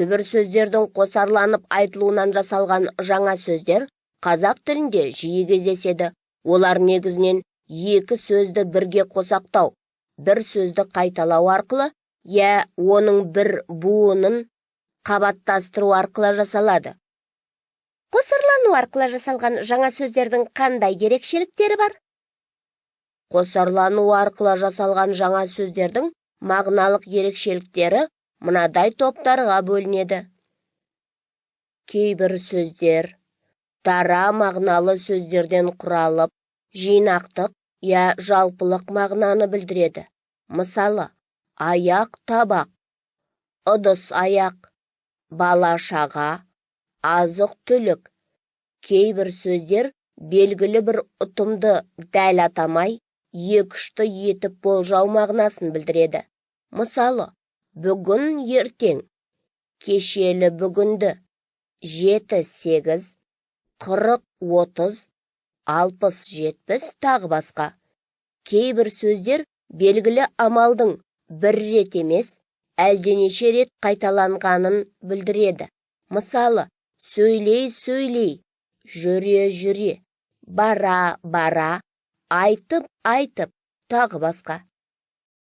Түбір сөздердің қосарланып айтылуынан жасалған жаңа сөздер қазақ тілінде жиі кездеседі. Олар негізінен екі сөзді бірге қосақтау, бір сөзді қайталау арқылы, я оның бір буынын қабаттастыру арқылы жасалады. Қосарлану арқылы жасалған жаңа сөздердің қандай ерекшеліктері бар? Қосарлану арқылы жасалған жаңа сөздердің мағыналық ерекшеліктері мынадай топтарға бөлінеді. Кейбір сөздер дара мағыналы сөздерден құралып, жинақтық я жалпылық мағынаны білдіреді. Мысалы, аяқ, табақ, ыдыс аяқ, бала шаға, азық түлік. Кейбір сөздер белгілі бір ұтымды дәл атамай, екіұшты етіп болжау мағынасын білдіреді. Мысалы, бүгін, ертең, кешелі, бүгінді, жеті, сегіз, 40, 30, 60, 70, тағы басқа. Кейбір сөздер белгілі амалдың бір рет емес, әлденеше рет қайталанғанын білдіреді. Мысалы, сөйлей сөйлей, жүре жүре, бара бара, айтып айтып, тағы басқа.